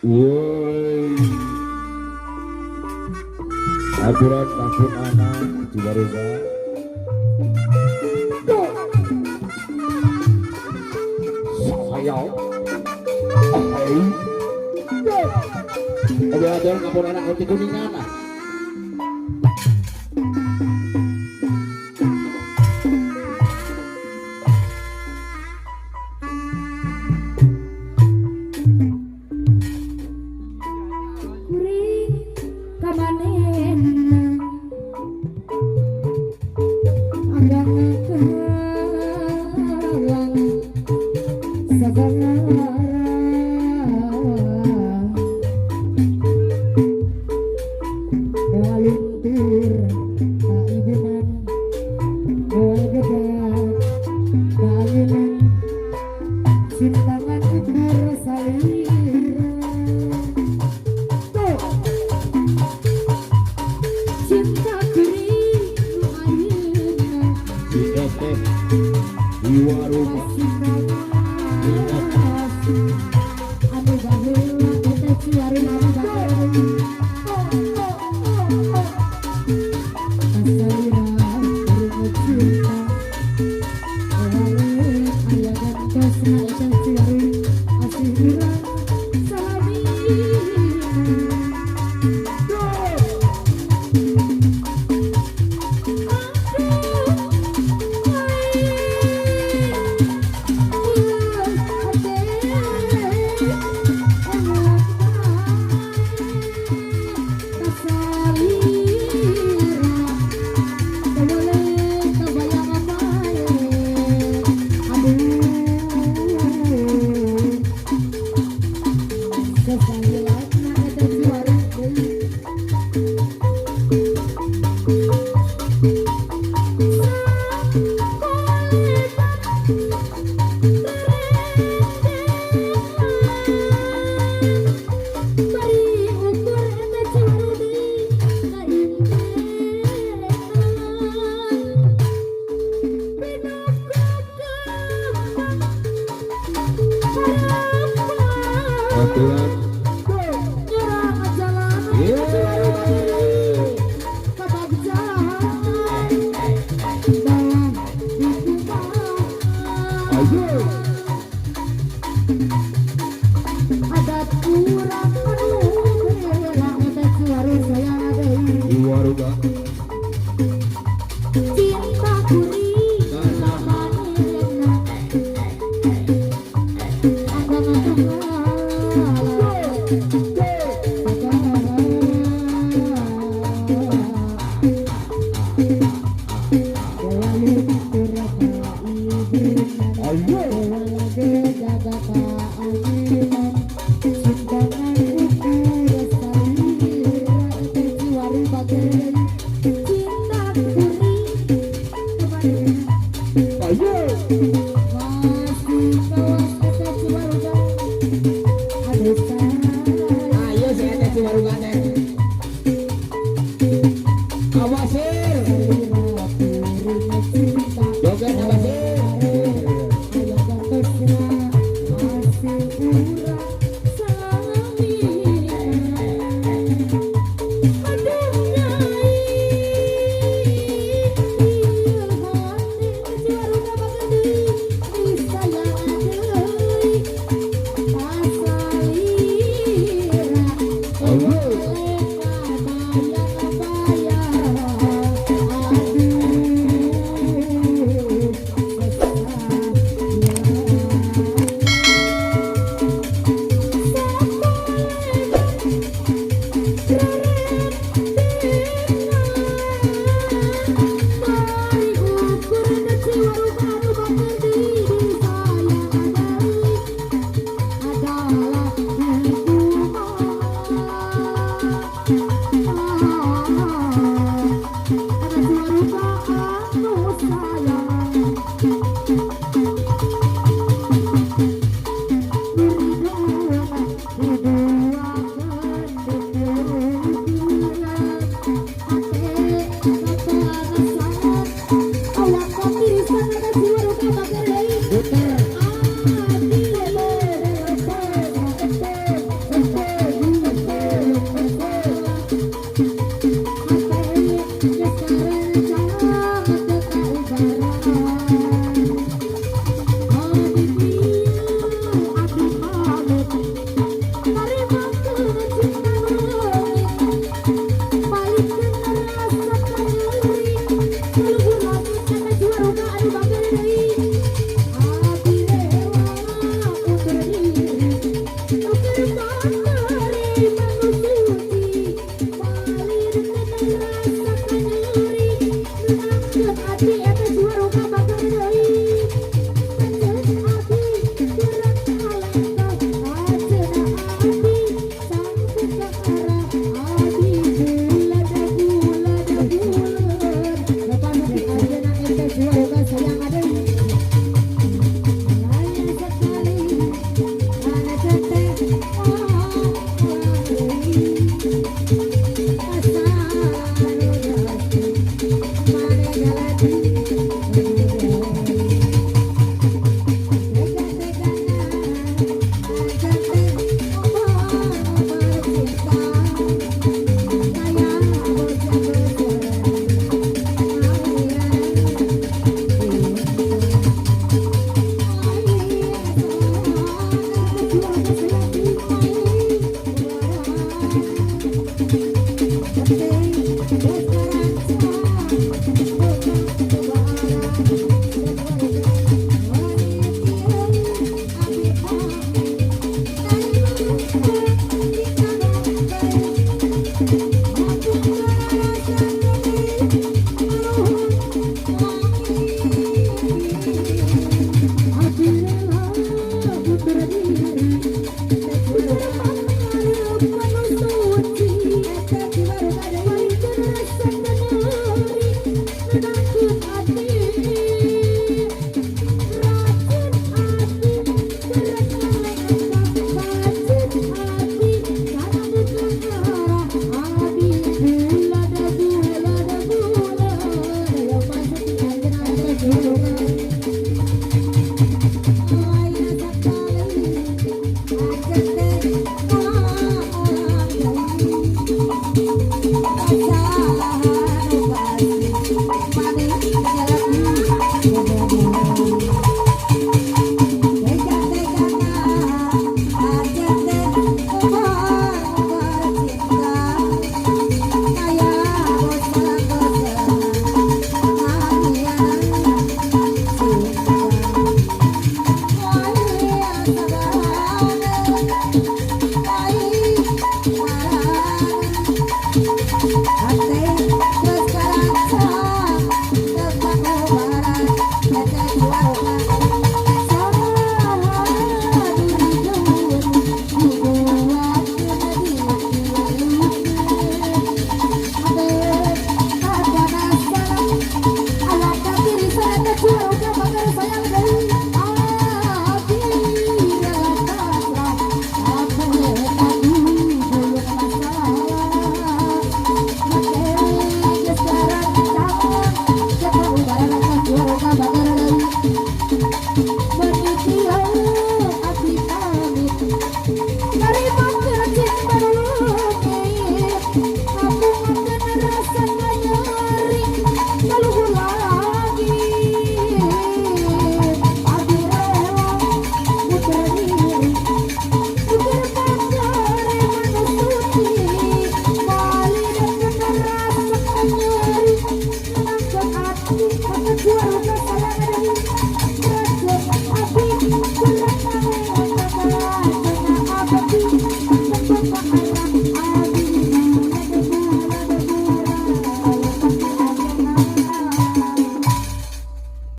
Woi. Aturan takut anak Cibaruga. Saya. Hai. Ada aturan kapun anak roti kuningan ah. Kuring kamanehna anggang kahalang sagara moal luntur kaibunan moal gedak kaanginan sintangan ukur salira. Tuh. Cinta kuring nu ayeuna. Si Teteh di warung. Masih kawas anu baheula teh Ciwaru anu baheula kasalira kuring cinta Warung aya gantosna teh Ciwaru asih urang salamina. Aduh, Bari ukur eta Ciwaru deui ka intenan. Pinuku kembang harapan. Aturan. Nyorang jalan Ciwaru deui kabagjaan bawah dikumaha. Ayo. Adat urang anu bela eta Ciwaru sayang deui. Di warung. Cinta kuring kamanehna anggang kahalang sagara dewa luntur kaibunan. Ayo. Dewa gejaga kaanginan sindangan ukur salira teh Ciwaru bageun cinta kuring kamanehna. Ayo. Masih kawas eta Ciwaruga aduh sayang. Ayo si Teteh Ciwaruga teh. Awas sir. Salira kuring cinta. Joget awas sir. Aya gantosna masih urang salamina. Aduh nyai, ieu hate Ciwaruga bageun deui disayang deui kasalira. Ayo. Bayang-bayang aduh sesah. Bari ukur teh Ciwaruga anu bager deui disayang deui adalah hukuman. Karena Ciwaruga anu sayang Nuridona dua.